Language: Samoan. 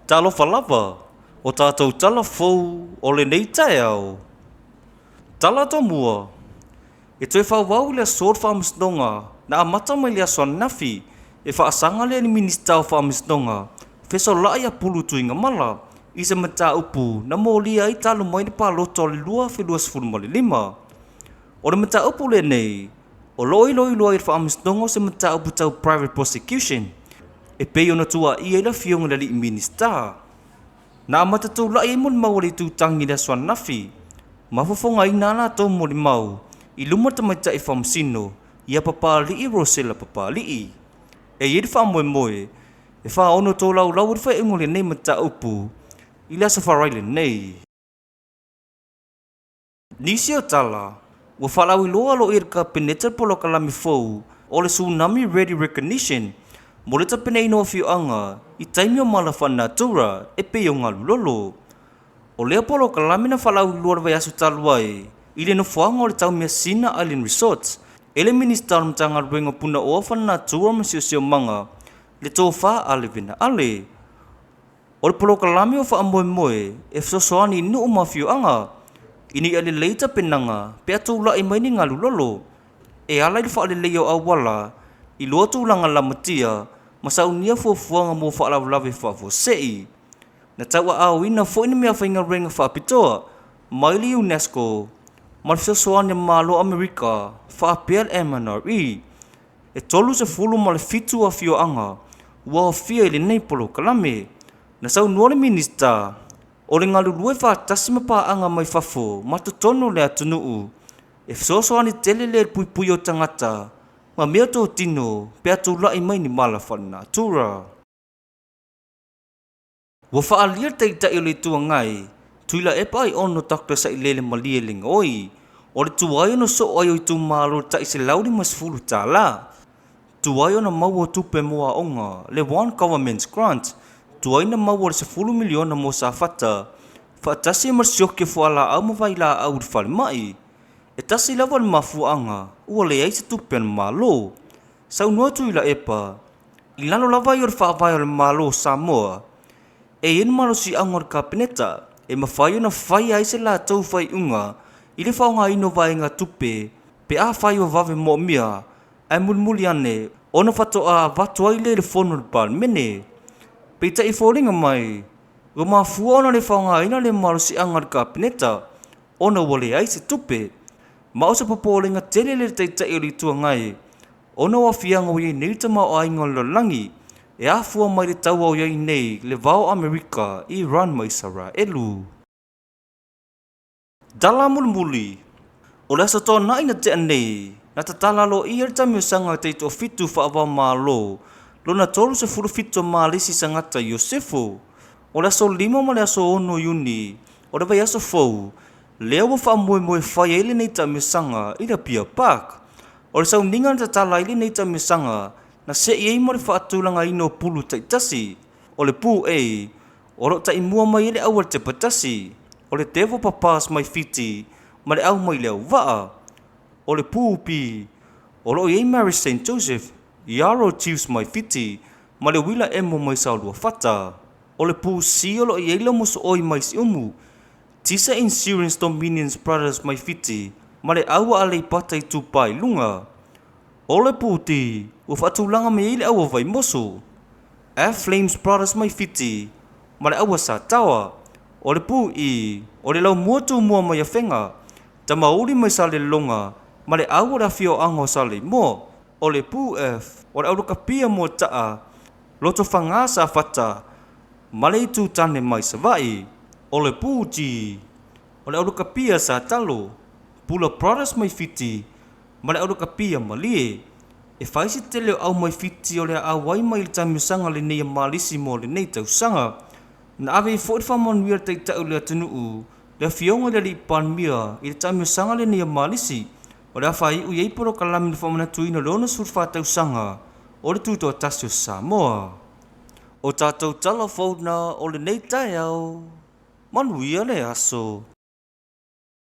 Talofa lava, o tatou tala fou o lenei taeao. Tala Tomua, E toe faaauau i le aso le faamasinoga na amata mai le aso ananafi e faasaga lea i le Minisita o Faamasinoga Fesola'i Apulu Tuigamala i se mataupu na molia ai talu mai le palota o le 2025. O le mataupu lenei, o lo o iloilo ai e le Faamasinoga o se mataupu tau private prosecution e pei ona tuuaia ai le Afioga i le alii Minisita. Na amata tulai ai molimau a le itutagi i le aso ananafi, ma fofogaina a latou molimau i luma o le tamaitai faamasino ia Papali'i Rosela Papali'i. E i ai le faamoemoe e faaono tolaulau ai le faaiuga o lenei mataupu i le aso Faraile lenei. Nisi o tala, ua faalauiloa aloaia e le Kapeneta le polokalame fou o le Tsunami Ready Recognition mo le tapenaina o afioaga i taimi o mala faalenatura e pei o galu lolo. O lea polokalame na faalauiloa i le vaiaso talu ai i le nofoaga o le Taumeasina Island Resort e le Minisita o le Matagaluega o Punaoa Faalenatura ma Siosiomaga, le Tofa Ale Vena Ale. O le polokalame ua faamoemoe e fesoasoani i nuu ma afioaga ina ia lelei tapenaga pe a tulai mai ni galu lolo, e ala i le faaleleia o auala i lua tulaga lamatia ma saunia fuafuaga mo faalavelave faafuasei. Na tauaaoina foi ni meafaigaluega faapitoa mai le UNESCO ma le fesoasoani a le Malo o Amerika faapea le MNRE. E 37 afioaga ua aofia i lenei polokalame. Na saunoa le Minisita, o le galulue faatasi ma paaga mai fafo ma totonu o le atunuu, e fesoasoani tele lea i le puipuia o tagata ma meatotino pe a tulai mai ni mala faalenatura. Ua faaalia le Taitai o le Itu Agai, Tuilaepa Aiono Dr. Sailele Malielegaoi, o le tuai ona soo ai o itumalo i le tai $150, tuai ona maua tupe mo aoga, le One Government Grant, tuai ona maua le $10 miliona mo Safata, faatasi ai ma le sioki o fualaau ma vailaau i le falemai. E tasi lava le mafuaaga ua leai se tupe a le Malo. Saunoa Tuilaepa, i lalo lava ia o le Faavae o le Malo o Samoa, e i ai le malosiaga o le Kapeneta e mafai ona faia ai se latou faaiuga i le faaaogaina o vaegatupe pe afai ua vave moomia ae mulimuli ane ona faatoa avatu ai lea i le fono a le Palemene. Peitai e foliga mai, ua mafua ona le faaaogaina lea malosiaga a le Kapeneta ona ua leai se tupe. Ma o se popolega tele lea i le Taitai o le Itu Agai ona o aafiaga ua i ai nei le tamaoaiga o le lalolagi e afua mai le taua o i ai nei le va o Amerika, Iran ma Isaraelu. Tala mulimuli, O le Aso Toonai na tea nei, na tatala aloaia le taamilosaga a taitoafitu faava-o-Malo lona 37 o Malisi Sagata Iosefo. O le aso 5 ma le aso 6 Iuni o le vaiaso fou, lea ua faamoemoe e fai ai lenei taamilosaga i le Apia Park. O le sauniga na tatala ai lenei taamilosaga na se'i ai mo le faatulagaina o pulu taitasi. O le Pu A, o lo o taimua mai ai le aualatepa tasi, o le Devil Papaz mai Fiti ma le au mai Leauvaa. O le Pu B, o lo o i ai Maris Saint Joseph, Yarrow Chiefs mai Fiti ma le Uila Emo mai Saoluafata. O le Pu C o lo o i ai le Mosooi mai Siumu, Tisa Insurance Dominions Brothers mai Fiti ma le au a Aleipata Itupa i Luga. O le Pu D, ua faatulaga mai ai le au a Vaimoso, F Flames Brothers mai Fiti ma le au a Sataoa. O le Pu E, o le Laumua Tumua mai Afega, Tamauli mai Salelologa ma le au o le afioaga o Saleimoa. O le Pu F, o le Aulokapia Moataa, Lotofaga Safata ma le Itu Tane mai Savaii. O le Pu G, o le Aulokapia Satalo, Pula Brothers mai Fiti ma le Aulokapia Malie. E fai se tele o au mai Fiti o le a auai mai i le taamilosaga lenei a Malisi mo lenei tausaga. Na ave ai foi le faamanuia a le Taitai o le atunuu, le Afioga i le Alii Palemia i le taamilosaga lenei a Malisi, o le a faaiu i ai polokalame na faamanatuina le 64 tausaga o le Tutoatasi o Samoa. O tatou tala fou na o lenei taeao. Manuia le aso.